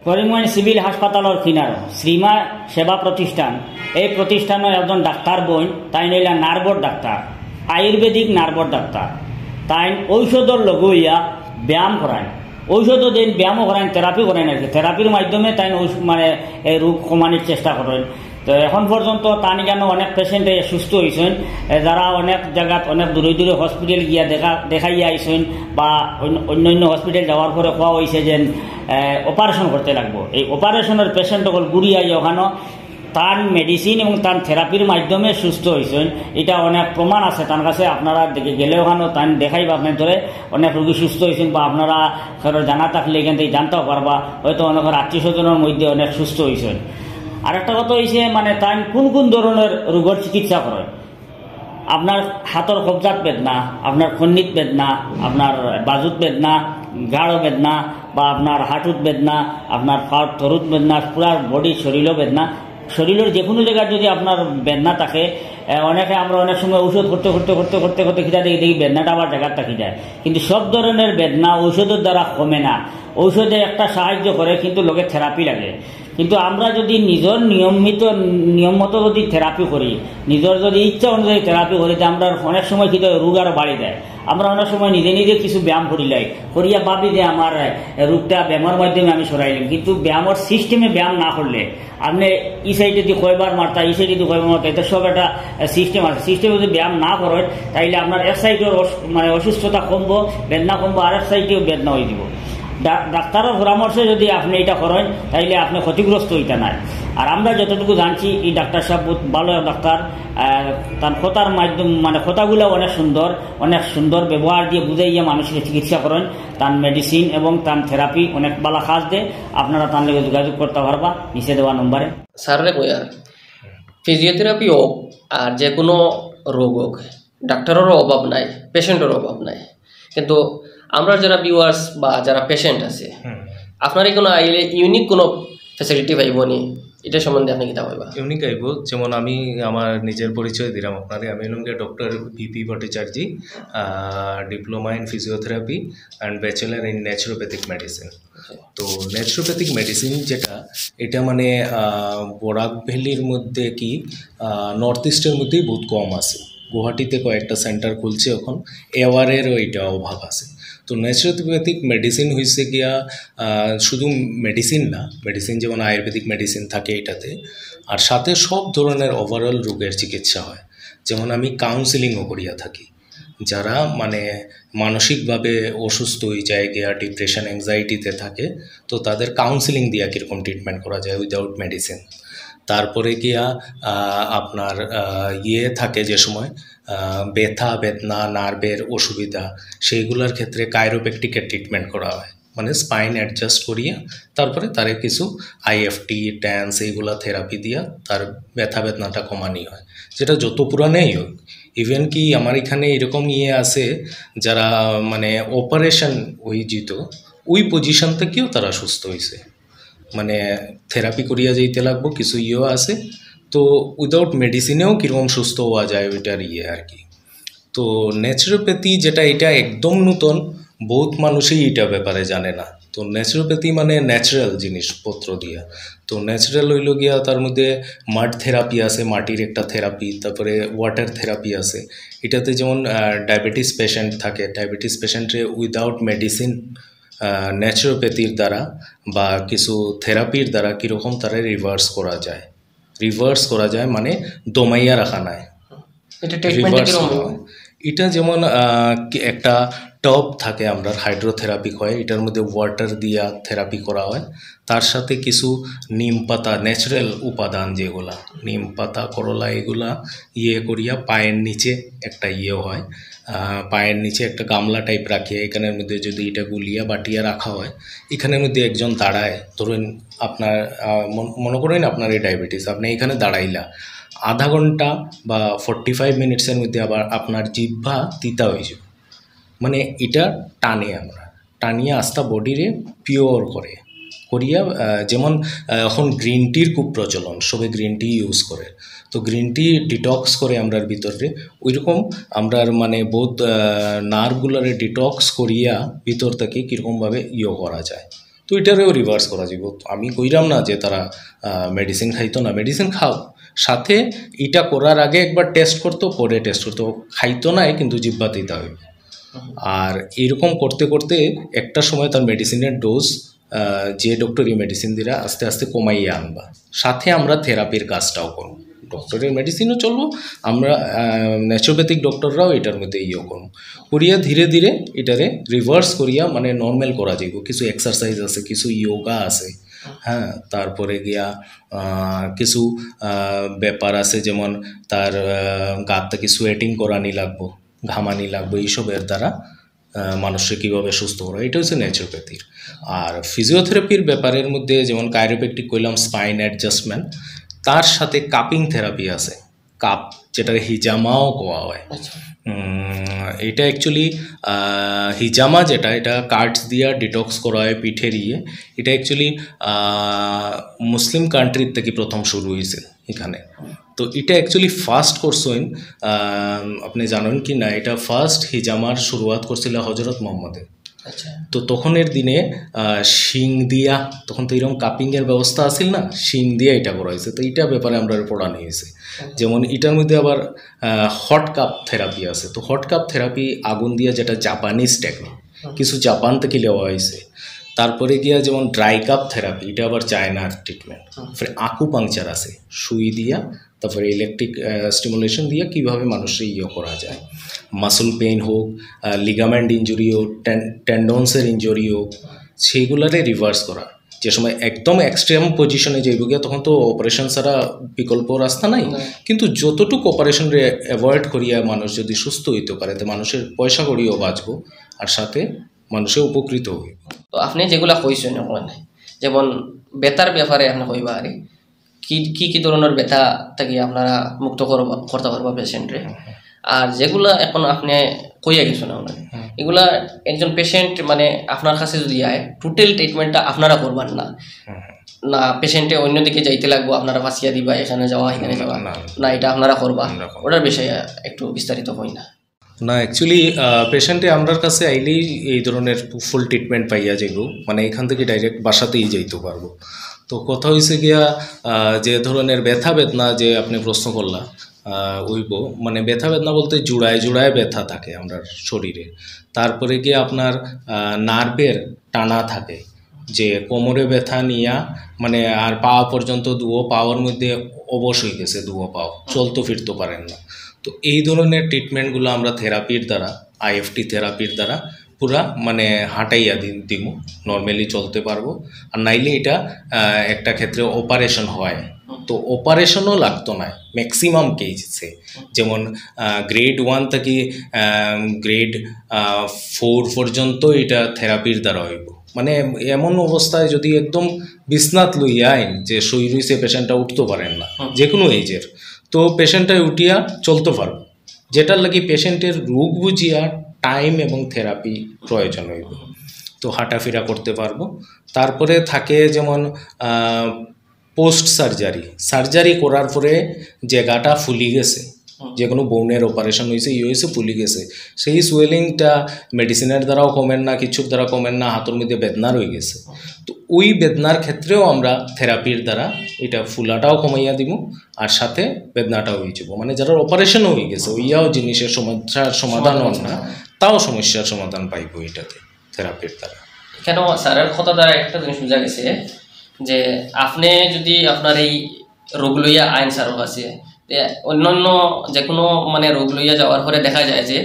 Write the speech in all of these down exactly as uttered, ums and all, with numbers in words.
করিমগঞ্জ সিভিল হাসপাতালর কিনারো শ্রীমা সেবা প্রতিষ্ঠান, এই প্রতিষ্ঠানর একজন ডাক্তার বইন, তাইন অইলা নার্ভর ডাক্তার, আয়ুর্বেদিক নার্ভর ডাক্তার। তাইন ঔষধর লগে অইয়া ব্যায়াম করাইন, ঔষধও দেইন, ব্যায়ামও করাইন, থেরাপি করাইন আর কি। থেরাপির মাধ্যমে তাইন ঔষ-, মানে এই রোগ কমানির চেষ্টা করেন। তো এখন পর্যন্ত তান ইখানো অনেক পেশেন্ট সুস্থ অইছইন, এ, যারা অনেক জাগাত অনেক দূরে দূরে হসপিটাল গিয়া দেখা, দেখাইয়া আইছইন বা অন্য, অন্য অন্য হসপিটাল যাওয়ার পরে কওয়া অইছে যে, এ, অপারেশন করতে লাগবো। এই অপারেশনর পেশেন্ট অকল ঘুরিয়া আইয়া ওখানো তান মেডিসিন এবং তান থেরাপির মাধ্যমে সুস্থ অইছইন। এটা অনেক প্রমাণ আছে তান কাছে, আপনারা দেখে গেলে ওখানো তান দেখাইবা আপনার ধরে অনেক রোগী সুস্থ অইছইন, বা আপনারা কারো জানা থাকলে এখান থেকে জানতেও পারবা, হয়তো অনেকের আত্মীয় স্বজনের মধ্যে অনেক সুস্থ অইছইন। আর একটা কথা অইছে, মানে, তাইন কোন কোন ধরনের রোগের চিকিৎসা করেন? আপনার হাতর কবজাত বেদনা, আপনার খন্নিত বেদনা, আপনার বাজুত বেদনা, গাড়ো বেদনা, বা আপনার হাঁটুত বেদনা, আপনার পাওর তরুত বেদনা, পুরা বডি শরীরও বেদনা, শরীরের যে কোনো জায়গায় যদি আপনার বেদনা থাকে, এ, অনেকে আমরা অনেক সময় ঔষধ করতে করতে করতে করতে করতে খিদা দেখি দেখি বেদনাটা আবার জায়গার থাকি যায়। কিন্তু সব ধরনের বেদনা ঔষধের দ্বারা কমে না। ঔষধে একটা সাহায্য করে, কিন্তু লগে থেরাপি লাগে। কিন্তু আমরা যদি নিজের নিয়মিত, নিয়ম মতো যদি থেরাপি করি, নিজের যদি ইচ্ছা অনুযায়ী থেরাপি করি, তে আমরা অনেক সময় কিন্তু রোগ আরো বাড়ি যায়। আমরা অনেক সময় নিজে নিজে কিছু ব্যায়াম করিলাই, করিয়া ভাবি যে আমার, এ, রোগটা ব্যায়ামের মাধ্যমে আমি সরাইলাম, কিন্তু ব্যায়ামের সিস্টেমে ব্যায়াম না করলে আপনি ই সাইডে যদি কয়বার মারতা, ই সাইডে যদি কয়বার মারতা, এটা সব একটা, এ, সিস্টেম আছে। সিস্টেমে যদি ব্যায়াম না করেন, তাইলে আপনার এক সাইডের অস-, মানে অসুস্থতা কমবো, বেদনা কমবো, আর এক সাইডেও বেদনা হয়ে দিব। ডা-, ডাক্তারের পরামর্শে যদি আপনি এটা করেন, তাইলে আপনি ক্ষতিগ্রস্ত হইতা নাই। আর আমরা যতটুকু জানছি, এই ডাক্তার সাহেব বহুত ভালো এক ডাক্তার। আহ, তার কথার মাধ্যম, মানে, কথাগুলো অনেক সুন্দর, অনেক সুন্দর ব্যবহার দিয়ে বুঝাইয়া মানুষের চিকিৎসা করেন। তার মেডিসিন এবং তার থেরাপি অনেক ভালো কাজ দেয়। আপনারা তার লগে যোগাযোগ করতে পারবা নিচে দেওয়া নম্বরে। স্যাররে কই আর, ফিজিওথেরাপি হোক আর যে কোনো রোগ হোক, ডাক্তারেরও অভাব নাই, পেশেন্টেরও অভাব নাই। কিন্তু আমরা যারা ভিউয়ার্স বা যারা পেশেন্ট আছে, হুম। আপনার এখানে আইলে ইউনিক কোনো ফ্যাসিলিটি পাইব নি? এটা সম্বন্ধে আপনি কিতা কইবা? ইউনিক আইব, যেমন আমি আমার নিজের পরিচয় দিলাম আপনারে, আমি হলাম গিয়া doctor V P Bhattacharya, ah, Diploma in Physiotherapy and Bachelor in Naturopathic Medicine। তো ন্যাচুরোপ্যাথিক মেডিসিন যেটা, এটা মানে, আহ, বরাক ভ্যালির মধ্যে কি, আহ, নর্থ ইস্টের মধ্যেই বহুত কম আছে। গুয়াহাটিতে কয়েকটা সেন্টার খুলছে এখন, এওয়ারেরও এটা অভাব আছে। তো ন্যাচুরোপ্যাথিক মেডিসিন হইছে গিয়া, আহ, শুধু মেডিসিন না, মেডিসিন যেমন আয়ুর্বেদিক মেডিসিন থাকে এটাতে, আর সাথে সব ধরনের ওভারঅল রোগের চিকিৎসা হয়। যেমন আমি কাউন্সেলিংও করিয়া থাকি, যারা মানে মানসিকভাবে অসুস্থ হয়ে যায় গিয়া, ডিপ্রেশন, অ্যাংজাইটিতে থাকে, তো তাদের কাউন্সেলিং দিয়া কীরকম ট্রিটমেন্ট করা যায় উইদাউট মেডিসিন। তারপরে গিয়া, আহ, আপনার, আহ, ইয়ে থাকে যে সময়, আহ, ব্যথা, বেদনা, নার্ভের অসুবিধা, সেইগুলোর ক্ষেত্রে কাইরোপ্র্যাকটিকের ট্রিটমেন্ট করা হয়, মানে স্পাইন অ্যাডজাস্ট করিয়া তারপরে তারে কিছু আইএফটি, ট্যান্স, এইগুলা থেরাপি দিয়া তার ব্যথা বেদনাটা কমানি হয়, যেটা যত পুরানেই হোক। ইভেন কি আমার এখানে এরকম ইয়ে আছে, যারা মানে অপারেশন ওই জিত, ওই পজিশন থেকেও তারা সুস্থ হয়েছে। মানে থেরাপি করিয়া যাইতে লাগবো, কিছু ইয়েও আছে। তো উইদাউট মেডিসিনেও কীরকম সুস্থ হওয়া যায়, ওইটার ইয়ে আর কি। তো ন্যাচুরোপ্যাথি যেটা, এটা একদম নতুন, বহুত মানুষই এটা ব্যাপারে জানে না। তো ন্যাচুরোপ্যাথি মানে ন্যাচারাল জিনিসপত্র দিয়া। তো ন্যাচারাল হইল গিয়া তার মধ্যে মাড থেরাপি আছে, মাটির একটা থেরাপি, তারপরে ওয়াটার থেরাপি আছে। এটাতে যেমন, আহ, ডায়াবেটিস পেশেন্ট থাকে, ডায়াবেটিস পেশেন্টরে উইদাউট মেডিসিন, আহ, ন্যাচুরোপ্যাথির দ্বারা বা কিছু থেরাপির দ্বারা কীরকম তারা রিভার্স করা যায়। রিভার্স করা যায় মানে দমাইয়া রাখা নাই। এটা ট্রিটমেন্টটা রিভার্স কিরকম করা হয়? এটা যেমন, আহ, কি একটা টব থাকে, আমরা হাইড্রোথেরাপি হয়, এটার মধ্যে ওয়াটার দিয়া থেরাপি করা হয়। তার সাথে কিছু নিম পাতা, ন্যাচারাল উপাদান যেগুলা, নিম পাতা, করলা, এগুলা ইয়ে করিয়া পায়ের নিচে একটা ইয়ে হয়, আহ, পায়ের নিচে একটা গামলা টাইপ রাখিয়া এখানের মধ্যে যদি এটা গুলিয়া বাটিয়া রাখা হয়, এখানের মধ্যে একজন দাঁড়ায়, ধরুন আপনার, আহ, মন-, মনে করেন আপনার এই ডায়াবেটিস, আপনি এখানে দাঁড়াইলা আধা ঘন্টা বা ফর্টি ফাইভ মিনিটসের মধ্যে আবার আপনার জিহ্বা তিতা হয়ে যাবে। মানে এটা টানে আমরা, টানিয়া আস্তা বডিরে পিওর করে, করিয়া, আহ, যেমন, আহ, এখন গ্রিন টির খুব প্রচলন, সবে গ্রিন টি ইউজ করে। তো গ্রিন টি ডিটক্স করে আমরার ভিতরে, ওইরকম আমরার মানে বহুত, আহ, নার্ভগুলারে ডিটক্স করিয়া ভিতর থেকে কীরকমভাবে ইয়ে করা যায়। তো ইটারেও রিভার্স করা যাইব। আমি কইরাম না যে তারা মেডিসিন খাইতো না, মেডিসিন খাও, সাথে ইটা করার আগে একবার টেস্ট করতো, পরে টেস্ট করতো, খাইতো না কিন্তু জিব্বাত দিতা অইব। আর এইরকম করতে করতে একটা সময় তার মেডিসিনের ডোজ, যে ডক্টরি মেডিসিন দিরা, আস্তে আস্তে কমাইয়া আনবা। সাথে আমরা থেরাপির কাজটাও করব, ডক্টরের মেডিসিনও চলবো, আমরা ন্যাচুরোপ্যাথিক ডক্টররাও এটার মধ্যে ইয়ে করবো, করিয়া ধীরে ধীরে এটারে রিভার্স করিয়া মানে নর্মাল করা যাইব। কিছু এক্সারসাইজ আছে, কিছু যোগা আছে, হ্যাঁ, তারপরে গিয়া আহ, কিছু আহ, ব্যাপার আছে, যেমন তার আহ, গাত থাকি সোয়েটিং করানি লাগবো, ঘামানি লাগবো, এইসবের দ্বারা আহ, মানুষকে কীভাবে সুস্থ করা, এটা হচ্ছে ন্যাচুরোপ্যাথির। আর ফিজিওথেরাপির ব্যাপারের মধ্যে যেমন কাইরোপ্র্যাকটিক কইলাম, স্পাইন অ্যাডজাস্টমেন্ট, তার সাথে কাপিং থেরাপি আছে, কাপ, যেটাকে হিজামাও কওয়া হয়। আচ্ছা। উম, এটা অ্যাকচুয়ালি হিজামা যেটা, এটা কার্ডস দিয়া ডিটক্স করা হয় পিঠের ইয়ে। এটা অ্যাকচুয়ালি মুসলিম কান্ট্রির থেকে প্রথম শুরু হয়েছে এখানে। তো এটা অ্যাকচুয়ালি ফার্স্ট করছেন, আহ, আপনি জানেন কি না, এটা ফার্স্ট হিজামার শুরুয়াত করছিল হজরত মোহাম্মদে। আচ্ছা। তো তখনের দিনে আহ, শিং দিয়া, তখন তো এরকম কাপিংয়ের ব্যবস্থা আছিল না, শিং দিয়া এটা করা হয়েছে। তো এটা ব্যাপারে আমরা পড়ানো হয়েছে। যেমন এটার মধ্যে আবার হট কাপ থেরাপি আছে। তো হট কাপ থেরাপি আগুন দিয়া, যেটা জাপানিজ টেকনিক, কিছু জাপান থেকে নেওয়া হয়েছে। তারপরে গিয়া যেমন ড্রাই কাপ থেরাপি, এটা আবার চায়নার ট্রিটমেন্ট। ফির আকুপাংচার আছে, সুই দিয়া, তারপরে ইলেকট্রিক স্টিমুলেশন দিয়া কিভাবে মানুষের ইয়ে করা যায়। মাসল পেইন হোক, লিগামেন্ট ইঞ্জুরি হোক, টেন্ডনসের ইঞ্জুরি হোক, সেইগুলারে রিভার্স করা। যে সময় একদম এক্সট্রিম পজিশনে যাইব গিয়া, তখন তো অপারেশন ছাড়া বিকল্প রাস্তা নাই। কিন্তু যতটুকু অপারেশন অ্যাভয়েড করিয়া মানুষ যদি সুস্থ হইতে পারে, তো মানুষের পয়সা কড়িও বাঁচবো, আর সাথে মানুষে উপকৃত হইব। তো আপনি যেগুলা কইছেন ওখানে, যেমন ব্যথার ব্যাপারে আপনি কইবা আরে কি কি কি ধরনের ব্যথা থাকি আপনারা মুক্ত করবা, করতে পারবা পেশেন্টরে? আর যেগুলা এখন আপনি কইয়া গেছেন না ওনারে, এগুলা একজন পেশেন্ট মানে আপনার কাছে যদি আয়, টোটাল ট্রিটমেন্টটা আপনারা করবার না, না পেশেন্টে অন্যদিকে যাইতে লাগবো, আপনারা ফাঁসিয়া দিবা, এখানে যাওয়া, এখানে যাওয়া, না, এটা আপনারা করবা, ওটার বিষয়ে একটু বিস্তারিত কই না। না, অ্যাকচুয়ালি পেশেন্টে আমরার কাছে আইলেই এই ধরনের ফুল ট্রিটমেন্ট পাইয়া যাইব, মানে এখান থেকে ডাইরেক্ট বাসাতেই যাইতে পারবো। তো কথা হয়েছে গিয়া, আহ, যে ধরনের ব্যথা বেদনা যে আপনি প্রশ্ন করলা, আহ, ওইব, মানে ব্যথা বেদনা বলতে জুড়ায় জুড়ায় ব্যথা থাকে আমরার শরীরে। তারপরে গিয়া আপনার আহ, নার্ভের টানা থাকে, যে কোমরে ব্যথা নিয়া মানে আর পাও পর্যন্ত দুও পাওর মধ্যে অবশ হয়ে গেছে, দুও পাও চলতে ফিরতে পারেন না। তো এই ধরনের ট্রিটমেন্টগুলো আমরা থেরাপির দ্বারা, আইএফটি থেরাপির দ্বারা পুরা মানে হাঁটাইয়া দি-, দিমু, নর্মালি চলতে পারবো। আর নাইলে এটা আহ, একটা ক্ষেত্রে অপারেশন হয়, তো অপারেশনও লাগতো না ম্যাক্সিমাম কেসে। যেমন গ্রেড ওয়ান থেকে গ্রেড ফোর পর্যন্ত এটা থেরাপির দ্বারা হইব। মানে এমন অবস্থায় যদি একদম বিছনাত লইয়া আইন যে সই রইছে, পেশেন্টটা উঠতে পারেন না, যে কোনো এজের, তো পেশেন্টটা উঠিয়া চলতে পারবো, যেটার লাগি পেশেন্টের রোগ বুঝিয়া টাইম এবং থেরাপি প্রয়োজন হইব। তো হাঁটাফেরা করতে পারবো। তারপরে থাকে যেমন পোস্ট সার্জারি, সার্জারি করার পরে জায়গাটা ফুলি গেছে, যে কোনো বোনের অপারেশন হয়েছে, ইয়ে হয়েছে, ফুলি গেছে, সেই সোয়েলিংটা মেডিসিনের দ্বারাও কমের না, কিছুর দ্বারা কমের না, হাতর মধ্যে বেদনা রয়ে গেছে। তো ওই বেদনার ক্ষেত্রেও আমরা থেরাপির দ্বারা এটা ফুলাটাও কমাইয়া দিমু, আর সাথে বেদনাটাও হয়ে যাবো। মানে যারা অপারেশন হয়ে গেছে, ওইয়াও জিনিসের সমস্যার সমাধান হন না, তাও সমস্যার সমাধান পাইবো এটাতে, থেরাপির দ্বারা। কেন স্যারের কথা দ্বারা একটা জিনিস বোঝা গেছে যে আপনি যদি আপনার এই রোগ লইয়া আইন স্যারের কাছে, তে অন্যান্য যে কোনো মানে রোগ লইয়া যাওয়ার পরে দেখা যায় যে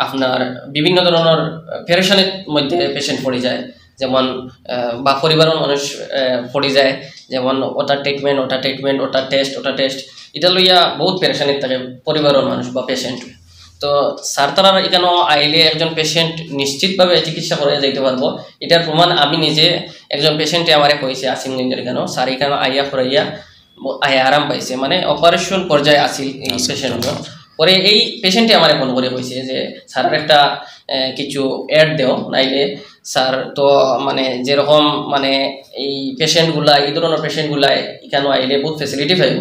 আপনার বিভিন্ন ধরনের পেরেশানির মধ্যে পেশেন্ট পড়ে যায়, যেমন আহ, বা পরিবারর মানুষ আহ, পড়ে যায়, যেমন ওটা ট্রিটমেন্ট, ওটা ট্রিটমেন্ট, ওটা টেস্ট, ওটা টেস্ট, এটা লইয়া বহুত পেরেশানিত থাকে পরিবারর মানুষ বা পেশেন্ট। তো স্যার তারার এখানে আইলে একজন পেশেন্ট নিশ্চিতভাবে চিকিৎসা করে যাইতে পারবো। এটার প্রমাণ আমি নিজে একজন পেশেন্টে আমারে কইছে, আসিফগঞ্জের এখানে স্যার এখানে আইয়া করাইয়া ব-, আইয়া আরাম পাইছে, মানে অপারেশন পর্যায়ে আছিল এই পেশেন্ট। পরে এই পেশেন্টে আমারে ফোন করে কইছে যে স্যারের একটা আহ, কিছু অ্যাড দেও, নাইলে স্যার তো মানে যেরকম মানে এই পেশেন্টগুলা, এই ধরনের পেশেন্টগুলা এখানে আইলে বহুত ফেসিলিটি পাইব,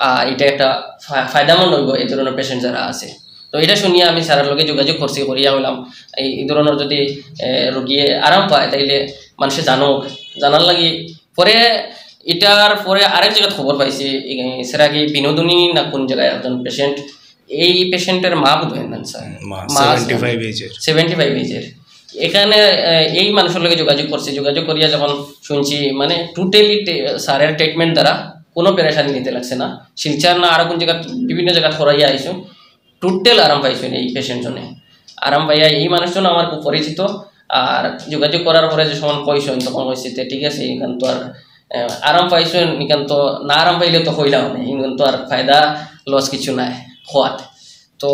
আর এটা একটা ফা-, ফায়দামন্দ হইব এই ধরনের পেশেন্ট যারা আছে। তো এটা শুনিয়া আমি স্যারের লগে যোগাযোগ করছি, করিয়া হইলাম এই, এই ধরনের যদি আহ, রোগীয়ে আরাম পায় তাইলে মানষে জানউক, জানার লাগি। পরে ইটার পরে আরেক জাগাত খবর পাইছি, এ, এছাড়া কি বিনোদিনী না কুন জাগায় একজন পেশেন্ট, এই পেশেন্টর মা বোধ হয় না, স্যার। মা, মা আছে। Seventy five age-এর। Seventy five age-এর। এখানে, এ, এই মানুষর লগে যোগাযোগ করছি, যোগাযোগ করিয়া যখন শুনছি, মানে, totally টে-, স্যারর ট্রিটমেন্ট দ্বারা কুনু পেরেশানি নিতে লাগছে না। শিলচর না আরো কুন জাগাত, বিভিন্ন জাগাত করাইয়া আইছো, টোটাল আরাম পাইছইন এই পেশেন্ট জনে। আরাম পাইয়া এই মানুষজন আমার খুব পরিচিত। আর যোগাযোগ করার পরে যখন কইছইন, তখন কইছি, "তে ঠিক আছে, ইখান তো আর, আহ, আরাম পাইছইন, ইখান তো না আরাম পাইলে তো কইলাম না, ইখান তো আর ফায়দা লস কিছু নাই খোয়াত।" তো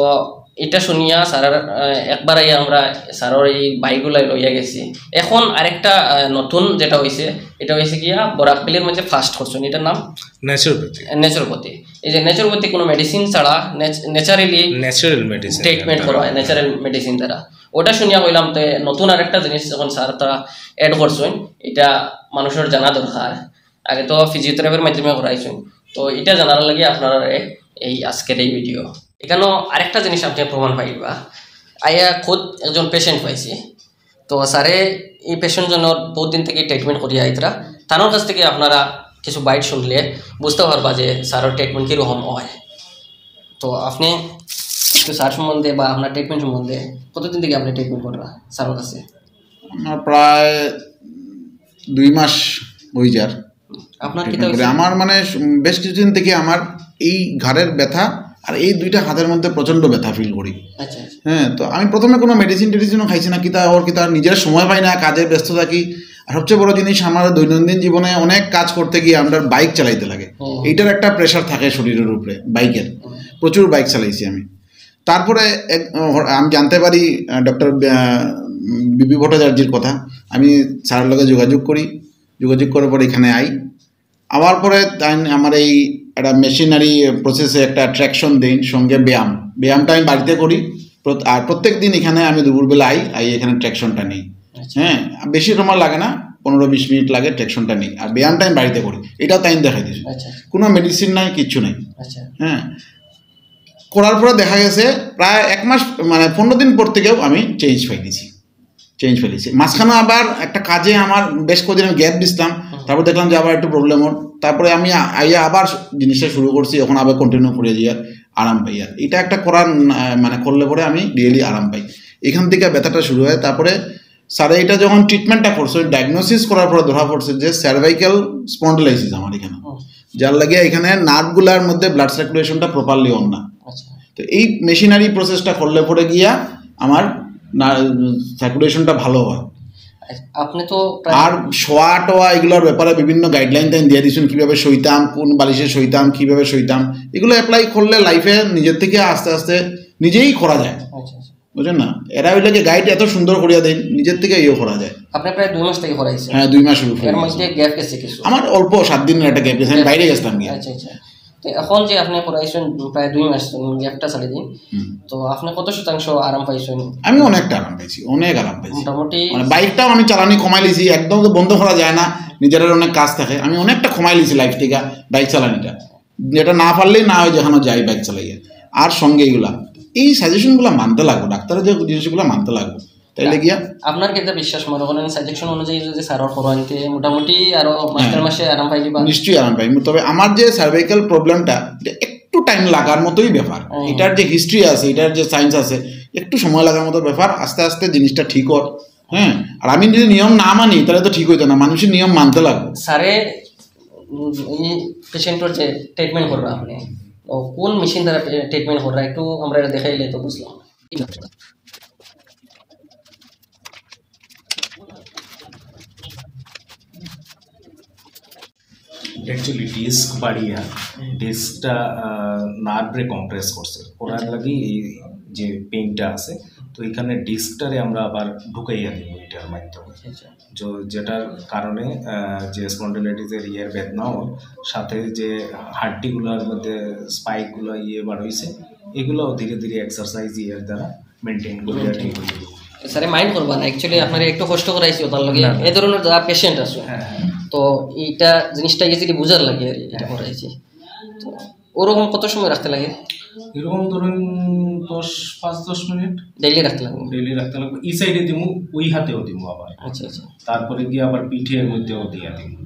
এটা শুনিয়া স্যারর, আহ, একবার আইয়া আমরা স্যারর এই বাইকগুলা লইয়া গেছি। এখন আরেকটা, আহ, নতুন যেটা হইছে, এটা হইছে গিয়া বরাক ভ্যালির মধ্যে ফার্স্ট করছইন, এটার নাম ন্যাচুরোপ্যাথি। ন্যাচুরোপ্যাথি। এই যে ন্যাচুরোপ্যাথি কোনো মেডিসিন ছাড়া ন্যাচ-, ন্যাচারালি ন্যাচারাল মেডিসিন ট্রিটমেন্ট করা হয়, ন্যাচারাল মেডিসিন দ্বারা। ওটা শুনিয়া কইলাম, তে নতুন আরেকটা জিনিস যখন স্যার তা অ্যাড করছইন, এটা মানুষর জানা দরকার। আগে তো ফিজিওথেরাপির মাধ্যমে করাইছইন, তো এটা জানার লাগি আপনারা এই আজকের এই ভিডিও। এখানেও আরেকটা জিনিস আপনি প্রমাণ পাইবা, আইয়া খুদ একজন পেশেন্ট পাইছি। তো স্যারে এই পেশেন্ট জনর বহুত দিন থেকে ট্রিটমেন্ট করিয়া আইতরা, তানোর কাছ থেকে আপনারা কিছু বাইট শুনলে বুঝতে পারবা যে স্যারর ট্রিটমেন্ট কীরকম হয়। তো আপনি একটু স্যার সম্বন্ধে বা আপনার ট্রিটমেন্ট সম্বন্ধে, কতদিন থেকে আপনি ট্রিটমেন্ট কররা স্যারর কাছে? আমার প্রায় দুই মাস হয়ে যার। আপনার কিতা ট্রিটমেন্ট করে। হইছে? আমার মানে স-, বেশ কিছুদিন থেকে আমার এই ঘাড়ের ব্যথা আর এই দুইটা হাতের মধ্যে প্রচণ্ড ব্যথা ফিল করি। আচ্ছা, আচ্ছা। হ্যাঁ, তো আমি প্রথমে কোনো মেডিসিন টেডিসিনও খাইছি না, কিতা ওর কিতা নিজের সময় পাই না, কাজে ব্যস্ত থাকি। আর সবচেয়ে বড় জিনিস, আমার দৈনন্দিন জীবনে অনেক কাজ করতে গিয়ে আমরা বাইক চালাইতে লাগে, হুম। এইটার একটা প্রেশার থাকে শরীরের উপরে, বাইকের। হুম। প্রচুর বাইক চালাইছি আমি। তারপরে এক, আমি জানতে পারি, আহ, ডক্টর, আহ, বিবি ভট্টাচার্যের কথা। আমি স্যারের লগে যোগাযোগ করি, যোগাযোগ করার পরে এখানে আই। আওয়ার পরে তাই আমার এই একটা মেশিনারি প্রসেসে একটা ট্র্যাকশন দেন, সঙ্গে ব্যায়াম। ব্যায়ামটা আমি বাড়িতে করি, প্রত-, আর প্রত্যেক দিন এখানে আমি দুপুরবেলা আই, আই এখানে ট্র্যাকশনটা নেই। আচ্ছা। হ্যাঁ, বেশি সময় লাগে না, পনেরো বিশ মিনিট লাগে, ট্র্যাকশনটা নেই। আর ব্যায়ামটা আমি বাড়িতে করি, এটাও তাই দেখাই দিয়েছি। আচ্ছা। কোনো মেডিসিন নাই, কিচ্ছু নাই। আচ্ছা। হ্যাঁ, করার পরে দেখা গেছে প্রায় এক মাস, মানে পনেরো দিন পর থেকেও আমি চেঞ্জ পাইছি, চেঞ্জ পাইছি। মাঝখানে আবার একটা কাজে আমার বেশ কদিন আমি গ্যাপ দিছিলাম, হুম। তারপর দেখলাম যে আবার একটু প্রবলেম ওর, তারপরে আমি আ-, আইয়া আবার জিনিসটা শুরু করছি, এখন আবার কন্টিনিউ করে যাই আর আরাম পাই। আর এটা একটা করার, আহ, মানে করলে পরে আমি রিয়েলি আরাম পাই। এখান থেকে ব্যথাটা শুরু হয়। তারপরে স্যারে এটা যখন ট্রিটমেন্টটা করছে, ডায়াগনোসিস করার পরে ধরা পড়ছে যে সার্ভাইকাল স্পন্ডিলাইসিস আমার এখানে, হুম। যার লাগে এখানে নার্ভগুলার মধ্যে ব্লাড সার্কুলেশনটা প্রপারলি অন না। আচ্ছা। তো এই মেশিনারি প্রসেসটা করলে পরে গিয়া আমার না, সার্কুলেশনটা ভালো হয়। আপনি তো প্রায় আর শোয়া টোয়া এগুলোর ব্যাপারে বিভিন্ন গাইডলাইন তাই দিয়ে দিচ্ছেন, কিভাবে শুইতাম, কোন বালিশে শুইতাম, কিভাবে শুইতাম, এগুলো অ্যাপ্লাই করলে লাইফে নিজের থেকে আস্তে আস্তে নিজেই করা যায়। আচ্ছা, আচ্ছা। বুঝলেন না? এরা হইলে কি গাইড এত সুন্দর করিয়া দেন, নিজের থেকে ইয়ে করা যায়। আপনি প্রায় দুই মাস থেকে করাইছেন। হ্যাঁ, দুই মাস শুরু এর মধ্যে গ্যাপ গেছে কিছু? আমার অল্প সাত দিনের একটা গ্যাপ গেছে, আমি বাইরে গেছিলাম গিয়ে। আচ্ছা, আচ্ছা। তো এখন যে আপনি করাইছেন প্রায় দুই মাস, উম, গ্যাপটা ছাড়ি দিন, হুম। তো আপনি কত শতাংশ আরাম পাইছেন? আমি অনেকটা আরাম পাইছি, অনেক আরাম পাইছি। মোটামুটি মানে বাইকটাও আমি চালানি কমাই লিছি, একদম তো বন্ধ করা যায় না, নিজের অনেক কাজ থাকে। আমি অনেকটা কমাই লিছি লাইফ থেকে বাইক চালানিটা, যেটা না পারলেই না হয় যেখানে যাই বাইক চালাইয়া। আর সঙ্গে এগুলা, এই সাজেশনগুলো মানতে লাগবো, ডাক্তারের যে জিনিসগুলো মানতে লাগবো। তাইলে গিয়া আপনার কিতা বিশ্বাস মনে করেন, সাজেশন অনুযায়ী যদি স্যার করেন, তে মোটামুটি আরো মাসের হ্যাঁ। মাসে আরাম পাই দিবা? নিশ্চয়ই আরাম পাই। তবে আমার যে সার্ভাইকাল প্রবলেমটা, এটা একটু টাইম লাগার মতোই ব্যাপার। হুম। এটার যে হিস্ট্রি আছে, এটার যে সায়েন্স আছে, একটু সময় লাগার মতো ব্যাপার। আস্তে আস্তে জিনিসটা ঠিক হয়। হ্যাঁ, আর আমি যদি নিয়ম না মানি, তাহলে তো ঠিক হইতো না। মানুষের নিয়ম মানতে লাগবে। স্যারে, উম, এই পেশেন্টর যে ট্রিটমেন্ট কররা আপনি, ও কোন মেশিন দ্বারা ট্রি-, ট্রিটমেন্ট কররা, একটু আমরা দেখাইলে তো বুঝলাম। অ্যাকচুয়ালি ডিস্ক বাড়িয়া, ডিস্কটা, আহ, নার্ভরে কম্প্রেস করছে, করার আচ্ছা। লাগি এই যে পেইনটা আছে, তো এখানে ডিস্কটারে আমরা আবার ঢুকাইয়া দিব এটার মাধ্যমে। আচ্ছা। যে-, যেটার কারণে, আহ, যে স্পন্ডিলাইটিসের ইয়ের বেদনা ওর সাথে যে হাড্ডিগুলোর মধ্যে স্পাইকগুলো ইয়ে বার হইছে, এগুলোও ধীরে ধীরে এক্সারসাইজ ইয়ের দ্বারা মেইনটেইন করে আর কি। স্যারে মাইন্ড করবা না, অ্যাকচুয়ালি আপনারা একটু কষ্ট করাইছি ওটার লগে। না, না। এই ধরনের যারা পেশেন্ট আছে, হ্যাঁ, হ্যাঁ। তো এইটা জিনিসটা ইজিলি বুঝার লাগে আর কি, এটা হ্যাঁ। করাইছি। তো ওরকম কত সময় রাখতে লাগে? এরকম ধরুন দশ, পাঁচ দশ মিনিট ডেইলি রাখতে লাগবো। ডেইলি রাখতে লাগবো। এই সাইডে দিমু, ওই হাতেও দিমু আবার। আচ্ছা আচ্ছা। তারপরে গিয়ে আবার পিঠের মধ্যেও দিয়া দিমু।